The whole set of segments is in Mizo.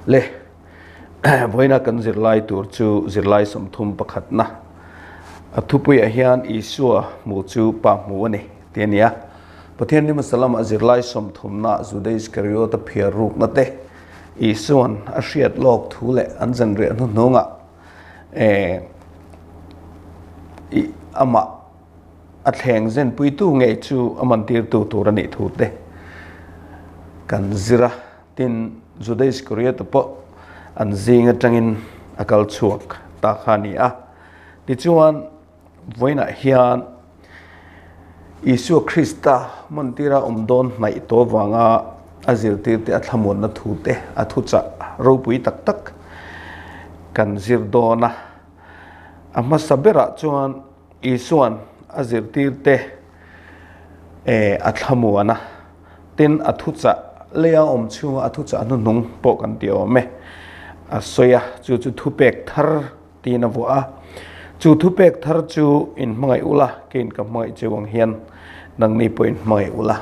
Le, vawiina kan zirlai tur chu zirlai 31 na a thupuiah hian Isua hmuh chu Pa hmuh a ni tih a ni a. Pathian hmasa lamah zirlai 30 na Juda Iskariota phiar rukna te Isua'n a hriat lawk thu leh an zanriah hnuhnungah eh amah a thleng zenpuitu ngei chu a mantirtu tur a nih thu te kan zir a. Tin, Juda Iskariota pawh an zing atangin a kal chhuak ta kha a ni a. Tichuan, vawiinah hian Isua Krista hmantira awm dawn hnaih tawh avanga a zirtirte a thlamuanna thu te, a thuchah ropui tak tak kan zir dawn a. A hmasa berah chuan Isua'n a zirtirte a thlamuan a, tin a thuchah leia awm chhunga a thuchah hnuhnung pawh kan ti awm e. A sawi a, chu chu thupek thar tiin a vuah a. Chu thupek thar chu in hmangaih ula, keiin ka hmangaih cheu ang hian nangni pawh in hmangaih ula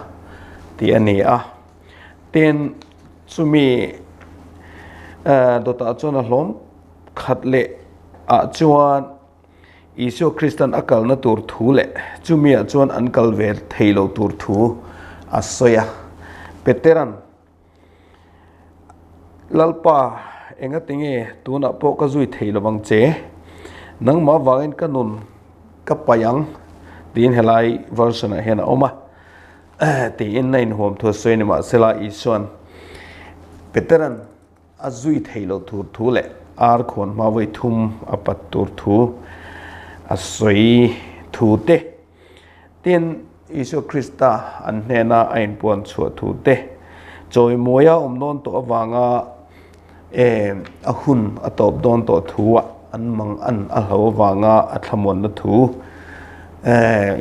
tih a ni a. Tin, chumi dawtah chuan a hlawm khat leh ah chuan Isua Kristan a kalna tur thu leh chumiah chuan an kal ve thei lo tur thu a sawi a. Petera'n, Lalpa, engati nge tunah pawh ka zui thei lovang che? Nangmah vangin ka nun ka paih ang, tiin helai version-ah hian a awm a. Tiin a inhuam thu a sawi a ni. Mahsela, Isua'n Petera'n, A zui theih loh tur thu leh ar khuan hma vawi thum a pat tur thu a sawi thu te, tin Isua Krista an hnena a inpuan chhuah thu te, chawimawi a awm dawn tawh avanga a hun a tawp dawn tawh thu ah an mang an a hlo avanga a thlamuanna thu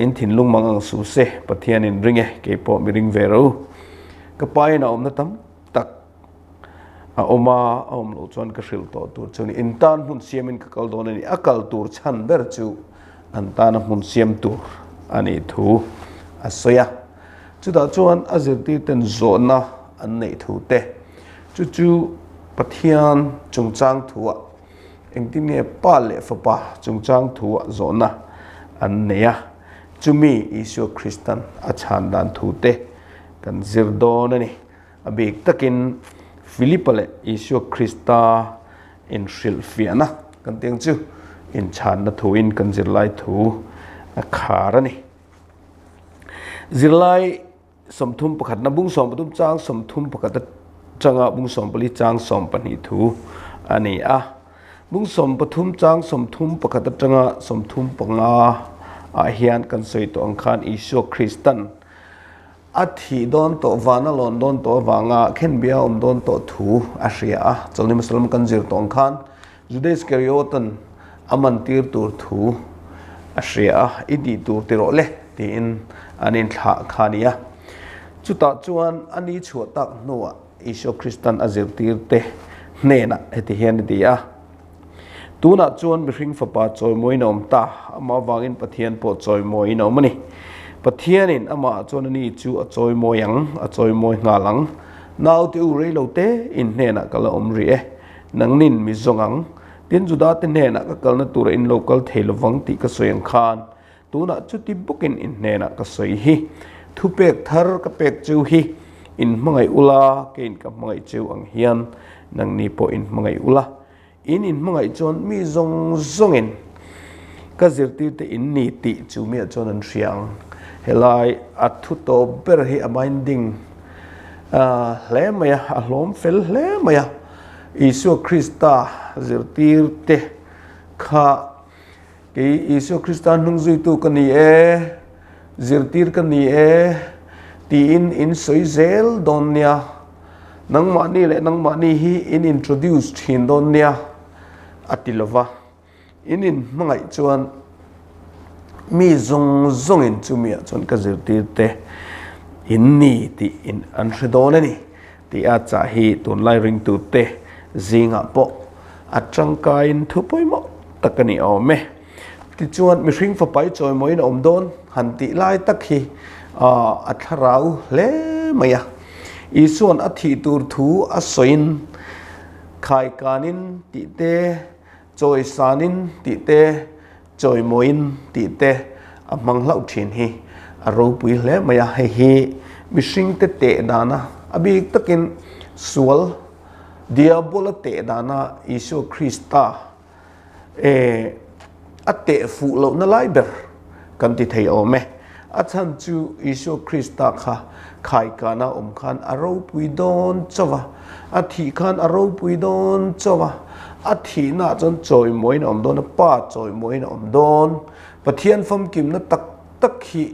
in thinlung mang ang suh se, Pathianin ring e, keipawh mi ring ve ro. Ka pa in a awmna tam tak a awm a, a awm loh chuan ka hrilh tawh tur chu a ni. In tan hmun siamin ka kal dawn a ni. A kal tur chhan ber chu an tana hmun siam tur a nih thu a sawi a. Chutah chuan a zirtirten zawhna an neih thu te, chu chu Pathian chungchang thuah engtin nge Pa leh Fapa chungchang thuah zawhna an nei a, chumi Isua Kristan a chhan dan thu te kan zir dawn a ni. A bik takin Philipa leh Isua Krista inhrilhfiahna kan tih ang chu inchhanna thuin kan zirlai thu a khar a ni. Zirlai 31 na bung 13 chang 31 atanga bung 14 chang 12 thu a ni a. Bung 13 chang 31 atanga 35 ah hian kan sawi tawh ang khan Isua Kristan A thih dawn tawh, van a lawn dawn tawh avanga khenbia a awm dawn tawh thu a hria a. Chawlhni hmasa lam kan zir tawh ang khan Juda Iskariotan a mantir tur thu a hria a, i tih tur ti rawh le tiin an inthlah kha a ni a. Chutah chuan a ni chhuah tak hnuah Isua Kristan a zirtirte hnenah heti hian a ti a. Tunah chuan mihring fapa chawimawiin a awm ta, amah avangin Pathian pawh chawimawiin a awm a ni. Pathianin amahah chuan ani chu a chawimawi ang, a chawimawi nghal ang. Naute u rei lo te, in hnenah ka la awm rih e. Nangnin mi zawng ang. Tin, Judate hnenah ka kalna tura in lo kal thei lovang tih ka sawi ang khan, tunah chuti bawkin in hnenah ka sawi hi. Thupek thar ka pek cheu hi, in hmangaih ula, keiin ka hmangaih cheu ang hian nangni pawh in hmangaih ula. In inhmangaih chuan mi zawng zawngin ka zirtirte in ni tih chu miah chuan an hria ang. Helai a thu tawp ber hi a binding hle mai a, a hlawm fel hle mai a. Isua Krista zirtirte kha kei Isua Krista hnungzuitu ka ni e, zirtir ka ni e tiin in sawi zel dawn nia. Nangmahni leh nangmahni hi in introduce thin dawn nia a ti lova, in inhmangaih chuan mi zawng zawngin chumiah chuan ka zirtir te in ni tih in an hre dawn a ni tih a chah hi tunlai ringtute zingah pawh a tangkaiin thu pawimawh tak a ni awm e. Tichuan mihring fapai chawimawiin a awm dawn han tih lai tak hi a thlarau hle mai a. Isua'n a thih tur thu a sawiin Khaikanin tih te, chawisanin tih te, chawimawiin tih te a hmang hlauh thin hi a ropui hle mai a. Hei hi mihringte teh dana a bik takin sual diabola teh dana Isua Krista E, a teh fuh lohna lai ber kan ti thei awm e. A chhan chu Isua Krista kha khaikana awm khan a ropui dawn chauh a, a thih khan a ropui dawn chauh a, a thihnaah chuan chawimawiin a awm dawn a, Pa chawimawiin a awm dawn. Pathian famkimna tak tak hi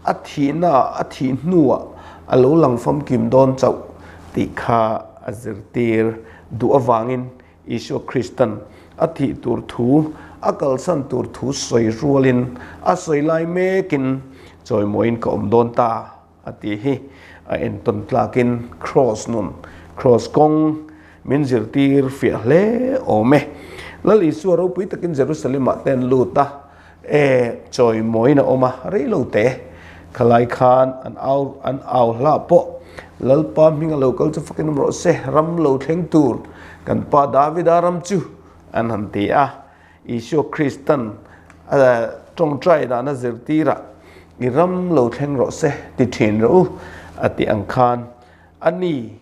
a thihnaah, a thih hnuah a lo lang famkim dawn chauh tih kha a zirtir duh avangin Isua Kristan a thih tur thu, a kalsan tur thu sawi rualin a sawi lai mekin chawimawiin ka awm dawn ta a tih hi a entawn tlakin Kraws nun, Kraws kawng min zirtir fiah hle awm e. Lal Isua ropui takin Jerusalem-ah te an lut a, E, chawimawiin a awm a, rei lo te. Khalai khan an au an au hlah pawh Lalpa hming a lo kal chu fakin awm rawh se, ram lo thleng tur kan pa Davida ram chu an han ti a. Isua Kristan a tawngtai dana zirtirah i ram lo thleng rawh se ti thin rawh u a tih ang khan a ni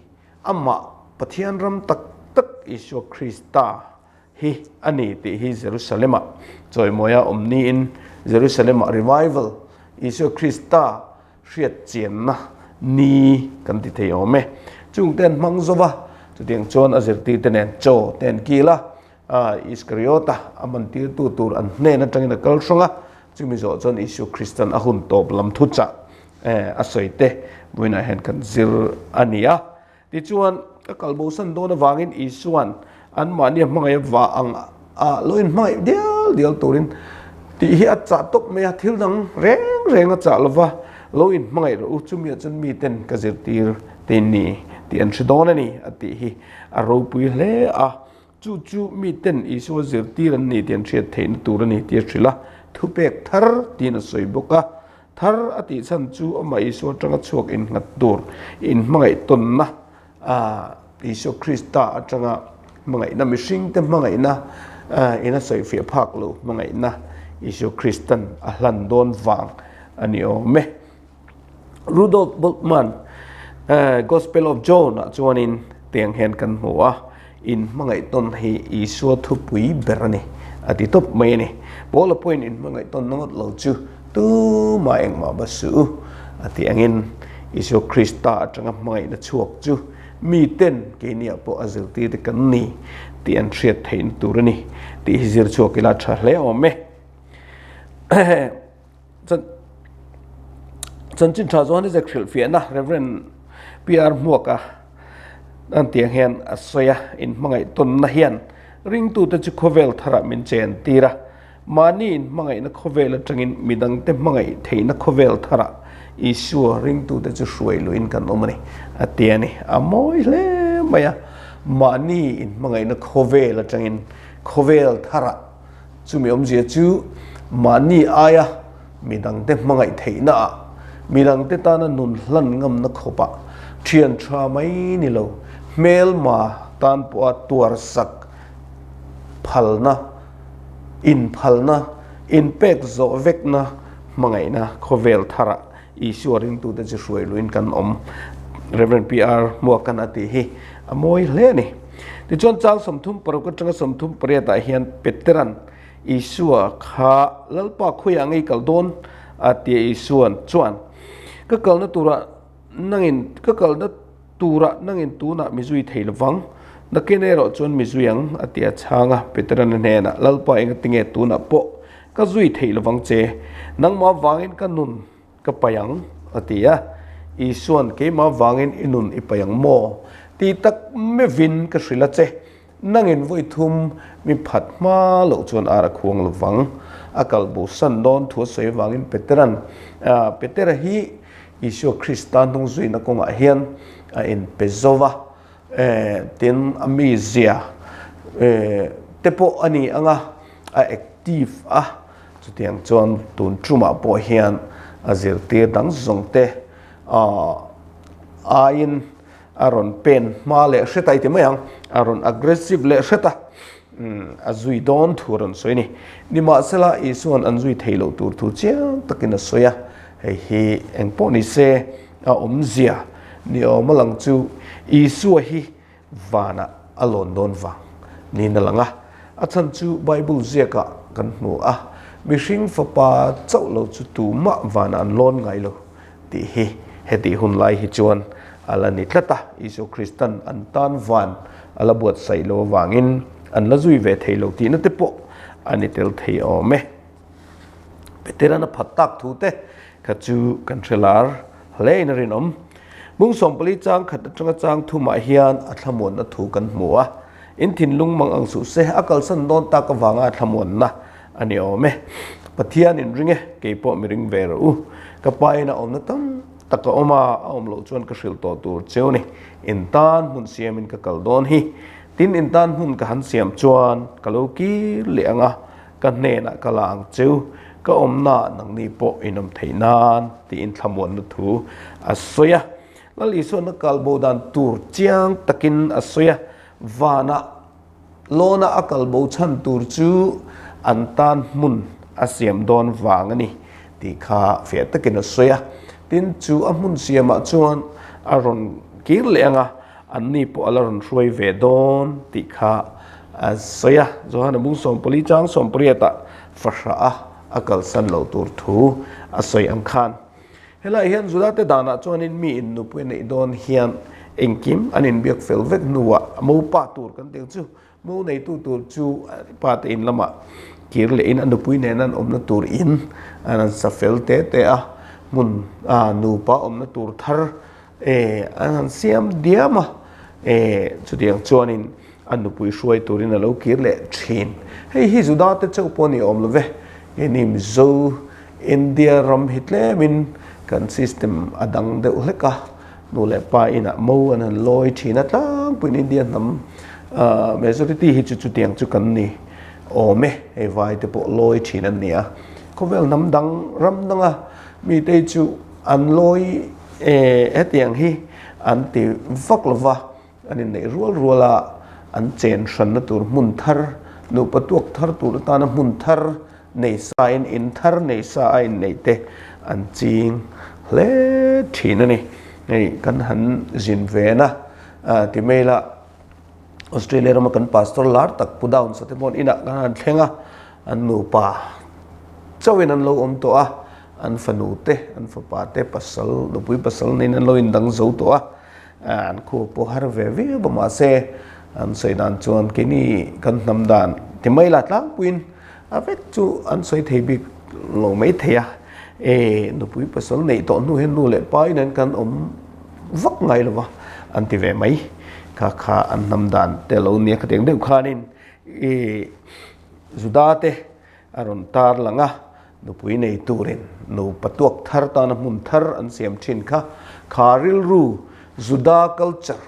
amah Pathian ram tak tak Isua Krista hi a ni tih hi Jerusalem-ah chawimawia awm niin Jerusalem-ah revival, Isua Krista hriat chianna ni kan ti thei awm e. Chungte an hmang zo va, chutiang chuan a zirtirte nen chaw te an kil a, Iskariota a mantirtu tur an hnen atangin a kal hrang a, chumi zawh chuan Isua Kristan a hun tawp lam thuchah a sawi te vawiinah hian kan zir a ni a. Tichuan, ka kal bosan dawn avangin Isua'n anmahni a hmangaih va ang a lo inhmangaih dial dial turin tih hi a chah tawp mai a, thil dang reng reng a chah lova lo inhmangaih rawh u, chumiah chuan miten ka zirtir te ni tih an hre dawn a ni a tih hi a ropui hle a. Chu chu miten Isua zirtir an ni tih an hriat theihna tur a ni tih a hrilh a, thupek thar tiin a sawi bawk a. Thar a tih chhan chu amah Isua atanga chhuak innghat tur inhmangaih tawnna, Isua Krista atanga hmangaihna, mihringte hmangaihna in a sawifiah phak lo hmangaihna Isua Kristan a hlan dawn vang a ni awm e. Rudolf Bultmann Gospel of John ah chuanin tiang hian kan hmu a, in hmangaih tawn hi Isua thupui ber a ni a ti tawp mai a ni. Paula pawhin in hmangaih tawn na ngawt lo chu tumah engmah va suh u a tih angin Isua Krista atanga hmangaihna chhuak chu miten keiniah pawh a zirtirte kan ni tih an hriat theihna tur a ni tih hi zir chhuak ila tha hle awm e. Chanchin tha chuan Isaac hrilhfiahna Rev. PR Hmuaka an tih ang hian a sawi a, inhmangaih tawnna hian ringtute chu khawvel tharah min chen tir a, mahni inhmangaihna khawvel atangin midangte hmangaih theihna khawvel tharah Isua ringtute chu hruai luhin kan awm a ni a ti a ni. A mawi hle mai a, mahni inhmangaihna khawvel atangin khawvel tharah Chumi awmzia chu mahni aia midangte hmangaih theihnaah, midangte tana nun hlan ngamna khawpah thian tha mai ni lo, hmelma tan pawha tuarsak phalna, inphalna, inpek zawh vekna hmangaihna khawvel tharah Isua ringtute chu hruai luin kan awm. Rev. PR Hmuakan a tih hi a mawi hle a ni. Tichuan chang 36 atanga 38 ah hian Peteran Isua kha Lalpa khawiah ngei kal dawn a tia Isuan chuan ka kalna turah nangin ka kalna turah nangin tunah mi zui thei lovang nakin erawh chuan mi zui ang a ti a chhang a. Peteran a hnenah Lalpa engatinge tunah pawh Ka zui theih lovang che, nangmah vangin ka nun ka paih ang, a ti a. Isua'n, Keimah vangin i nun i paih ang maw? Ti tak mevin ka hrilh a che, nangin vawi thum mi phat hma loh chuan ar a khuang lovang. A kal bosan dawn thu a sawi avangin Petera'n, Petera hi Isua Krista hnung zuina kawngah hian a inpe zo va, tin a mizia te pawh a ni ang a, a active a, chutiang chuan tun tumah pawh hian a zirtir dang zawng te aiin. a rawn pen hma leh hret a i ti mai ang, a rawn aggressive leh hret a, a zui dawn thu a rawn sawi a ni. Nimahsela Isua'n an zui thei loh tur thu chiang takin a sawi a, hei hi eng pawh ni se a awmzia ni awm a lang chu Isua hi vanah a lawn dawn vang niin a lang a. A chhan chu Bible ziakah kan hmu a, mihring fapa chauh lo chu tumah vanah an lawn ngai lo tih hi hetih hun lai hi chuan a la ni tlat a. Isua Kristan an tan van a la buatsaih lo avangin an la zui ve thei lo tihna te pawh a ni tel thei awm e. Peteran a phat tak thu te kha chu kan hre lar hle in a rinawm. Bung 14 chang khat atanga chang thumah hian a thlamuanna thu kan hmu a, in thinlung mang ang suh se, a kalsan dawn tak avanga a thlamuanna a ni awm e. Pathian in ring e, kei pawh mi ring ve rawh u. Ka pa in a awmna tam tak a awm a, a awm loh chuan ka hrilh tawh tur cheu ni. In tan hmun siamin ka kal dawn hi. Tin in tan hmun ka han siam chuan ka lo kir leh ang a, Ka hnenah ka la ang cheu, ka awmnaah nangni pawh in awm theih nan tiin thlamuanna thu a sawi a. Lal Isuana kal bo dan tur chiang takin a sawi a, vanah lawna a kal bo chhan tur chu an tan hmun a siam dawn vang a ni tih kha fiah takin a sawi a. Tin, chu a hmun siamah chuan a rawn kir leh ang a, Anni pawh a la rawn hruai ve dawn tih kha a sawi a. Johana bung 14 chang 18 ah fahrah a a kalsan loh tur thu a sawi ang khan. Helaiah hian Judate danah chuanin mi in nupui a neih dawn hian engkim an inbiak fel vek hnuah mopa tur kan tih ang chu Mo neitu tur chu pa te in lamah kir leh in a nupui nena an awmna tur in an han sa fel te te a, hmun a nupa awmna tur thar e an han siam diam a, e chutiang chuanin a nupui hruai turin a lo kir leh thin. Hei hi Juda te chauh pawh a ni awm lo ve, keini Mizo India ram hi tlemin kan system a dang deuh hlek a, Nu leh pa inah mo an han lawi thin a tlangpuiin India hnam majority hi chu chutiang chu kan ni awm e, hei vai te pawh lawi thin an ni a. Khawvel hnam dang ram danga mite hi chu an lawi hetiang hi an ti vak lo va, an inneih rual rual a, an chen hranna tur hmun thar, nupa tuak thar tur atana hmun thar Nei sa in in thar nei sa a inneih te an ching hle thin a ni. Hei kan han zin ven a, ti mai ila Australia rama kan pastor lar tak Pu Downs a te pawh inah kan han thleng a, an nupa chauhin an lo awm tawh a, an fanu te, an fapa te pasal, nupui pasal neiin an lo indang zo tawh a, an khu pawh har ve viau a mahse an sawi dan chuan keini kan hnam dan ti mai ila tlangpuiin A vek chu an sawi thei bik lo mai thei a, e nupui pasal neih tawh hnu hian nu leh pa in an kan awm vak ngai lo va an ti ve mai. Kha kha an hnam dan te lo nia khatiang deuh khanin i Juda te a rawn tar lang a, nupui nei turin nupa tuak thar tana hmun thar an siam thin kha, kha rilru Juda culture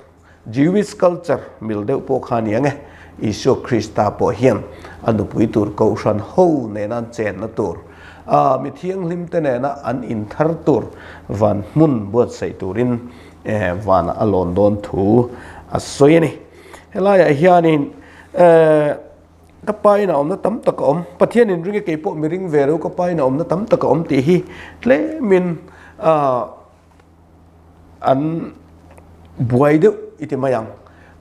Jewish culture mil deuh pawh kha aniang e. Isua Krista pawh hian a nupui tur kohhran ho nena an chenna tur, a mi thianghlim te nena an inthar tur van hmun buatsaih turin vanah a lawn dawn thu a sawi a ni. Helaiah hianin ka pa in a awmna tam tak a awm, Pathian in ring e kei pawh mi ring ve lo ka pa in a awmna tam tak a awm tih hi tlemin An buai deuh i ti mai ang,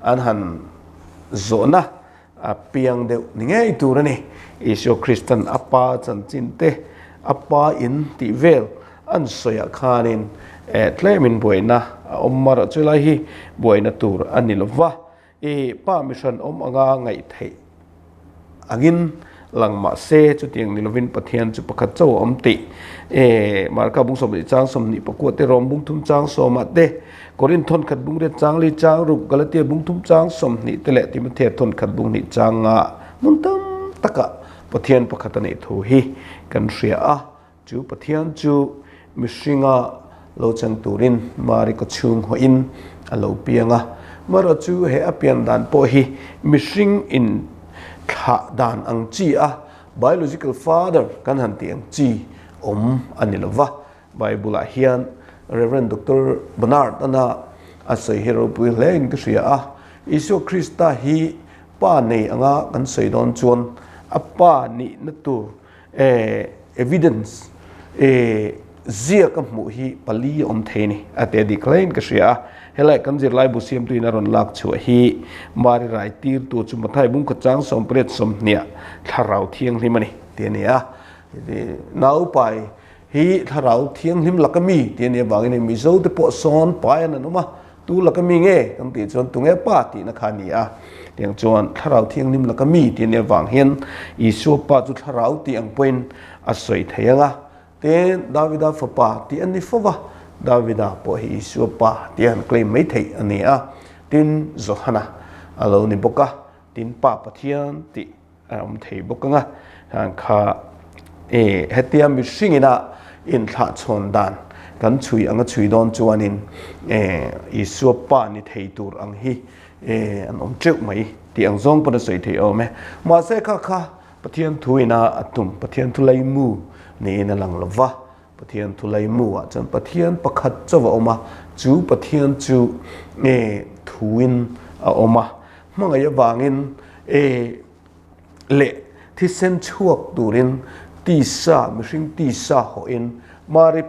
an han zawhna a piang deuh ni ngei tur a ni. Isua Kristan a pa chanchin te, a pa in tih vel an sawiah khanin tlemin buaina a awm marawh chu lai hi buaina tur a ni lova. I pa mihran awm anga ngaih theih angin lang mah se, chutiang ni lovin Pathian chu pakhat chauh a awm tih e Marka bung 20 chang 20 pakua te, Rom bung thum chang sawmah te, Korinth thawn khat bung riat chang li chang ruk, Galatia bung thum chang 20 te leh Timothea thawn khat bung hnih chang nga hmun tam takah Pathian pakhat a neih thu hi kan hria a. Chu Pathian chu mihringa lo cheng turin Mari kaw chhung hawhin a lo piang a. Mara chu he a pian dan pawh hi mihring in thlah dan ang chi a biological father kan han tih ang chi awm a ni lo va. Bible ah hian Rev. Doctor Bernard ana. a sawi hi ropui hle in ka hria a. Isua Krista hi Pa nei anga kan sawi dawn chuan a pa nihna tur evidence ziak a hmuh hi pali a awm thei a ni a ti a dik hlein ka hria a. Helai kan zirlaibu siamtuin a rawn lak chhuah hi Mari rai tirtu chu Mathai bungkhat chang 18 sawmhniah thlarau thianghlim a ni tih a ni a. Naupai hi thlarau thianghlim laka mi tih a nih avangin hei Mizo te pawh sawn pai an an awm a, tu laka mi nge kan tih chuan tunge pa tihna kha a ni a. Tiang chuan thlarau thianghlim laka mi tih a nih avang hian Isua pa chu thlarau tih ang pawhin a sawi thei ang a. Tin, Davida fapa tih a ni fo va, Davida pawh hi Isua pa tih a han claim mai theih a ni a. Tin, Johana a lo ni bawk a, tin Pa Pathian tih a awm thei bawk ang a, hang kha e hetia mihring ina inthlah chhawn dan kan chhui anga chhui dawn chuanin e Isua pa ni thei tur ang hi e an awm teuh mai tih ang zawng pawn a sawi thei awm e. Mahse kha kha Pathian thu ina a tum, Pathian thu laimu niin a lang lo va, Pathian thu laimu ah chuan Pathian pakhat chauh a awm a, chu Pathian chu e thuin a awm a, hmangaih avangin e leh thisen chhuak turin tisa, mihring tisa hawhin Mari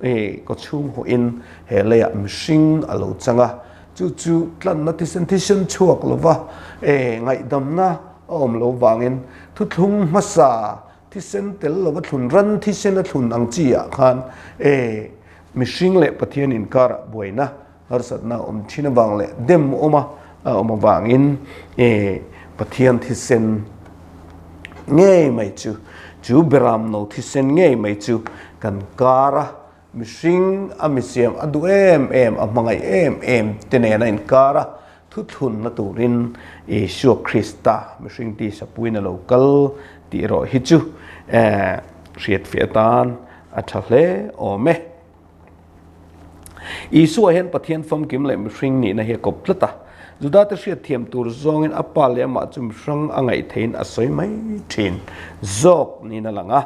e kaw chhung hawhin he leiah mihring a lo chang a, chu chu tlanna thisen thisen chhuak lova e ngaihdamna a awm lo vangin thuthlung hmasa Thisen tel lova thlun ran thisen a thlun ang chi ah khan e mihring leh Pathian inkarah buaina harsatna a awm thin avang leh dem awm a a awm avangin e Pathian thisen ngei mai chu chu beramno thisen ngei mai chu kan kar a Mihring a misiam a duh em em, a hmangaih em em te nena inkar a thuthlunna turin Isua Krista mihring tisa puiin a lo kal tih erawh hi chu hriatfiah atan a tha hle awm e. Isua hian Pathian famkim leh mihring nihna hi a kawp tlat a, Judate hriatthiam tur zawngin a pa leh amah chu mihrang a ngaih theihin a sawi mai thin zawk niin a lang a.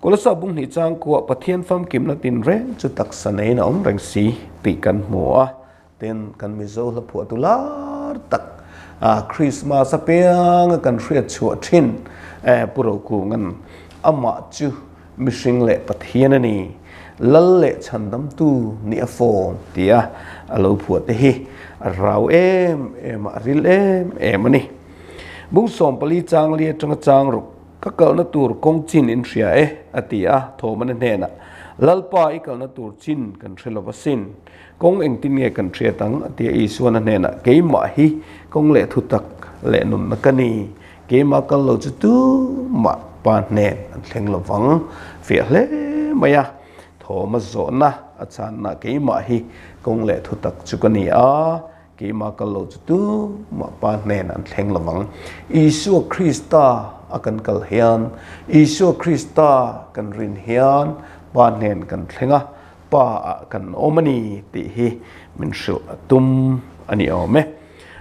Kolosa bung hnih changkuah Pathian famkimna tinreng chu taksa neiin a awm reng si tih kan hmu a, tin kan Mizo hla phuahtu lar tak Christmas apianga kan hriat chhuah thin Pu Rokunga'n amah chu mihring leh Pathian a ni, Lal leh chhandamtu nih a fawm tia a lo phuah te hi a rau em em a, a ril em em a ni. Bung 14 chang li atanga chang ruk Ka kalna tur kawng chin in hria e, a ti a, Thawmana hnenah, Lalpa, i kalna tur chin kan hre lo asin. Kawng engtin nge kan hriat ang? a ti a, Isuana hnenah, Keimah hi kawng leh thutak leh nunna ka ni. Keimah kal lo chu tumah Pa hnen an thleng lo vang. Fiah hle mai a, Thawma zawhna a chhanna, Keimah hi kawng leh thutak chu ka ni a, Keimah kal lo chu tumah Pa hnen an thleng lo vang. Isua Krista a kan kal hian, Isua Krista kan rin hian Pa hnen kan thleng a, Pa ah kan awm a ni tih hi min hrilh a tum a ni awm e.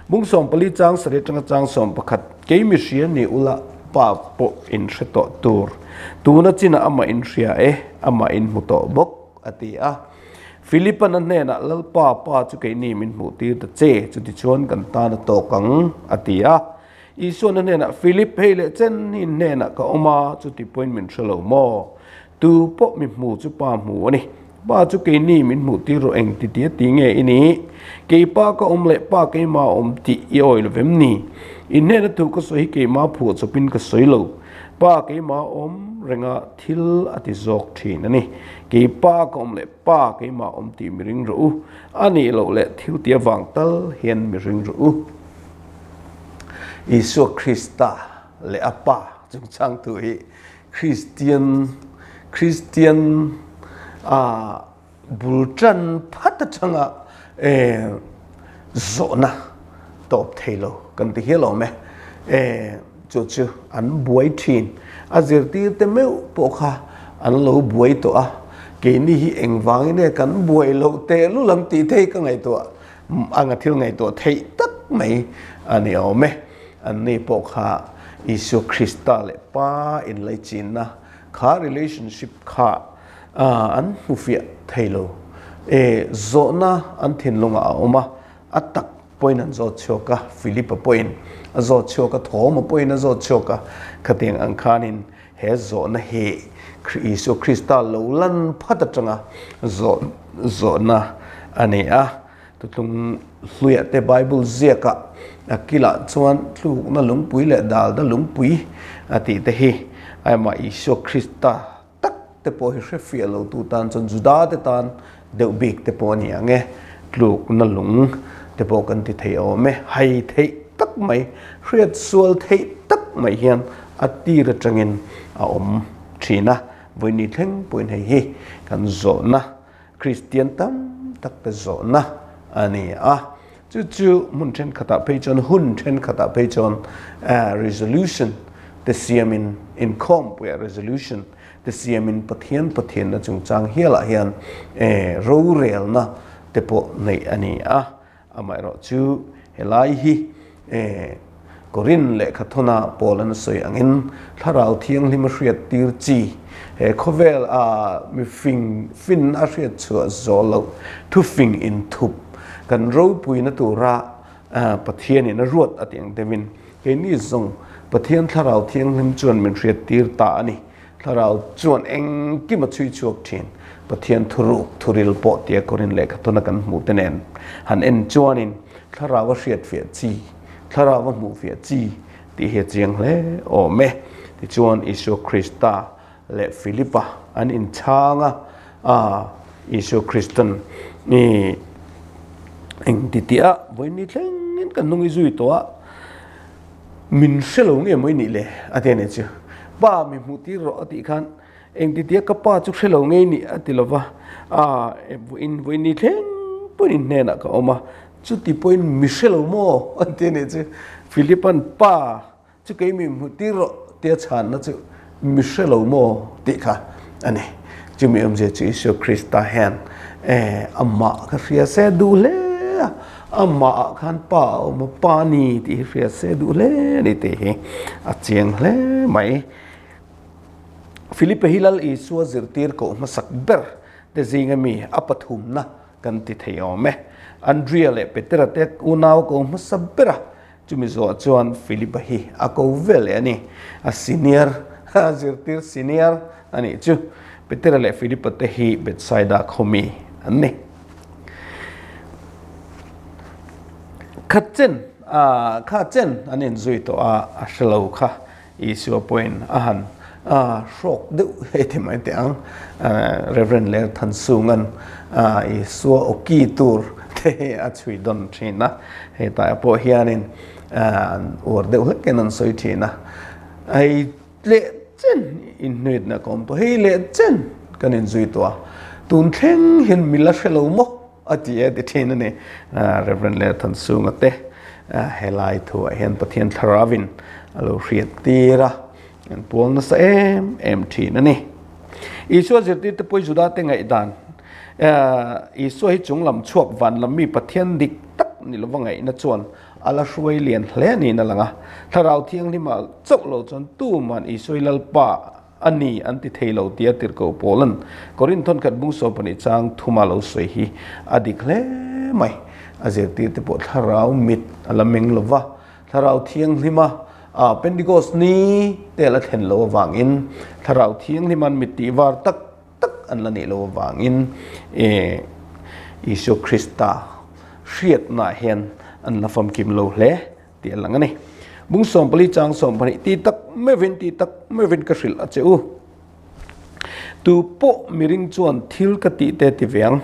Bung 14 chang sarih atanga chang 11, Kei mihria ni ula Pa pawh in hre tawh tur, tuna chinah amah in hria e, amah in hmu tawh bawk, a ti a. Philipan a hnenah, Lalpa, Pa chu keini min hmuhtir ta che, chutichuan kan tan a tawk ang, a ti a. Isuan a hnenah, Philip, hei leh chen hi in hnenah ka awm a, chuti pawhin min hre lo maw? Tu pawh mi hmu chu Pa hmu a ni. Pa chu keini min hmuhtir rawh eng ti tia ti nge i nih? Kei Pa ka awm leh Pa keimah a awm tih i awi lo vem ni? In hnena thu ka sawi hi keimah phuahchawpin ka sawi lo. Pa keimah awm renga thil a ti zawk thin a ni. Kei pa ka awm leh pa keimah awm tih mi ring rawh u. A nih loh leh thil ti avang tal hian mi ring rawh u. Isua Krista leh a Pa chungchangtu hi Kristian Kristian ah Bul tan phat atanga zawhna tawp thei lo kan ti hial awm e. Chu chu an buai thin. A zirtir te meuh pawh kha an lo buai tawh a, keini hi engvangin nge kan buai loh tehlul ang tih te hi ka ngaihtuah anga thil ngaihtuah theih tak mai a ni awm e. Anni pawh kha Isua Krista leh Pa inlaichinna kha relationship kha an hmu fiah thei lo. E, zawhna an thinlungah a awm a, a tak pawhin an zawt chhuak a, Philip-a pawhin a zawt chhuak a, Thoma pawhin a zawt chhuak a, khatiang ang khanin he zawhna hi Isua Krista lo lan phat atanga zawh zawhna a ni a. Tutlung hluiah te Bible ziakah a kilah chuan tlukna lungpui leh dalna lungpui a tih te hi amah Isua Krista tak te pawh hi hrefiah lo tu tan chuan Juda te tan deuh bik te pawh a ni ang e, tlukna lung te pawh kan ti thei awm e, hai theih tak mai, hriat sual theih tak mai hian a tir atangin a awm thin a, vawiin thleng pawhin hei hi kan zawhna Kristian tam tak te zawhna a ni a, chu chu hmun thenkhatah phei chuan hun thenkhatah phei chuan resolution te siamin inkhawmpuiah resolution te siamin Pathian Pathianna chungchang hialah hian rorelna te pawh neih a ni a. Amaherawh chu helai hi Korin lehkha thawna Paul an sawi angin Thlarau Thianghlim a hriat tir chi, he khawvel a mifing fin a hriat chhuah zawh loh thufing inthup kan ropuina tura Pathianin a ruat a tih ang deuhin keini zawng Pathian Thlarau Thianghlim chuan min hriat tir ta a ni. Thlarau chuan engkim a chhui chhuak thin. Pathian thuruk, thuril pawh tia Korin lehkha tawna kan hmuh te nen han en chuanin Thlarau a hriat fiah chi, Thlarau a hmuh fiah chi tih hi a chiang hle awm e. Tichuan Isua Krista leh Philipa an inchhang a, a Isua Kristan i engti tih a vawiin ni thlengin kan hnung i zui tawh a, Min hre lo nge maw i nih le? a ti a nih chu. Pa mi hmuh tir rawh a tih khan engti tia ka pa chu hre lo nge i nih a ti lo va, a vawiin vawiin ni thleng pawhin in hnenah ka awm a, chuti pawhin mi hre lo maw a ti a nih chu. Philipa'n pa chu kei mi hmuh tir rawh tia chhanna chu Mi hre lo maw tih kha a ni. Chumi awmzia chu Isua Krista hian amah kha hria se duh hle a, amahah khan Pa a awm a, Pa ni tih hi hria se duh hle a ni tih hi a chiang hle mai. Filipe hi Lal Isua zirtir koh hmasak ber te zinga mi a pathumna kan ti thei awm e. Andria leh Petera te unau ko hmasa ber a, Chumi zawh chuan Philip-a hi a ko ve leh a ni. A senior, a zirtir senior a nih chu. Petera leh Philip-a te hi Bethsaida khaw mi an ni. Khat chen, kha chen an inzui tawh a, a hre lo kha. Isua pawhin a han hrawk deuh hei ti mai teh ang. Rev. Ler Thansunga'n Isua awki tur te hi a chhui dawn thin a, hetah pawh hianin an uar deuh hlekin an sawi thin a. Hei leh chen inhnuitna ka awm tawh, hei leh chen kan inzui tawh a, tun thleng hian mi la hre lo maw? A ti e ti thin a ni. Rev. Lerthansunga te helai thuah hian Pathian Thlaravin a lo hriat tir a, an pual nasa em em thin a ni. Isua zirtirte pawh Juda te ngaihdan Isua hi chung lam chhuak van lam mi Pathian dik tak ni lova ngaihna chuan a la hruai lian hle niin a lang a. Thlarau Thianghlima chauh lo chuan tuman Isua hi Lalpa A ni an ti thei lo tia tirhkoh Paula'n Korinth thawnkhat bung 12 chang thuma lo sawi hi a dik hle mai. A zirtirte pawh thlarau mit a la meng lo va, thlarau thianghlima Pentecost ni te a la thlen lo avangin thlarau thianghlima'n mit tih var tak tak an la nih lo avangin Isua Krista hriatnaah hian an la famkim lo hle. Tih a lang a ni. Bung 14 chang 12 ti tak meuhin ti tak meuhin ka hrilh a che u. Tu pawh miring chuan thil ka tih te ti ve ang.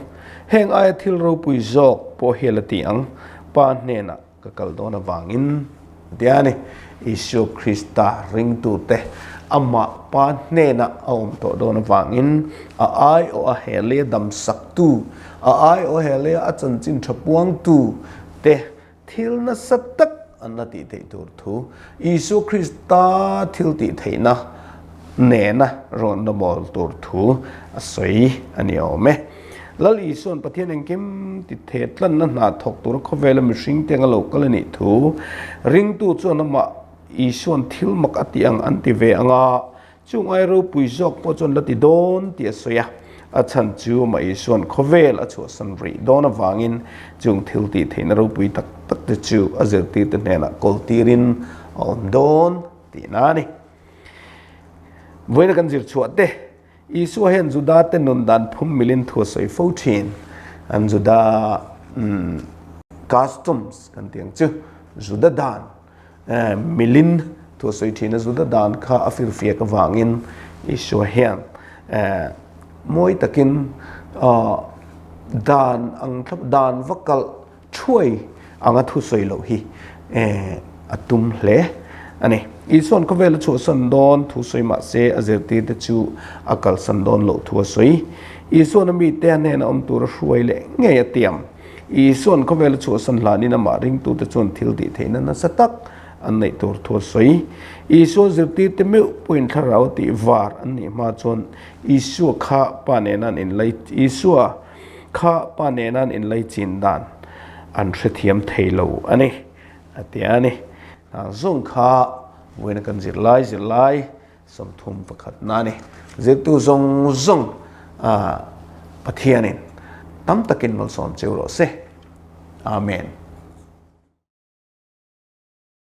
Heng aia thil ropui zawk pawh hi a la ti ang. Pa hnenah ka kal dawn avangin a ti a ni. Isua Krista ringtute amah Pa hnenah a awm tawh dawn avangin a aiawh a he leia damsaktu, a aiawh a he leia a chanchin tha puangtu te Thil nasa tak an la tih theih tur thu Isua Krista thil tih theihna nena rawn la mawl tur thu a sawi a ni awm e. Lal Isua'n Pathian engkim ti the tlanna hna thawk tura khawvela mihring te anga lo kal a nih thu ringtu chuan amah Isua'n thil mak a tih ang an ti ve anga Chung ai ropui zawk pawh chuan la ti dawn tih a sawi a. A chhan chu amah Isua'n khawvel a chhuahsan rih dawn avangin chung thil tih theihna ropui tak tak te chu a zirtirte hnenah kawltirin a awm dawn tihna a ni. Vawiina kan zir chhuah te, Isua hian Juda te nun dan phum milin thu a sawi fo thin. An Juda customs kan tih ang chu, Juda dan milin thu a sawi thin a, Juda dan kha a firfiak avangin Isua hian mawi takin dan ang thlap, dan va kalh thuai anga thu sawi loh hi a tum hle a ni. Isua'n khawvel a chhuahsan dawn thu sawi mah se a zirtirte chu a kalsan dawn loh thu a sawi. Isua'n a mite a hnena awm tura hruai leh ngei a tiam. Isua'n khawvel a chhuahsan hlanin amah ringtute chuan thil tih theihna nasa tak an neih tur thu a sawi. Isua zirtirte meuh pawhin thlarau a tih var an nih hma chuan Isua kha Pa nena an inlai Isua kha Pa nena an inlai chin dan an hrethiam thei lo a ni, a ti a ni. Hna zawng kha vawiina kan zirlai zirlai 30 pakhatna a ni. Zirtu zawng zawng Pathianin tam takin malsawm cheu rawh se. Amen.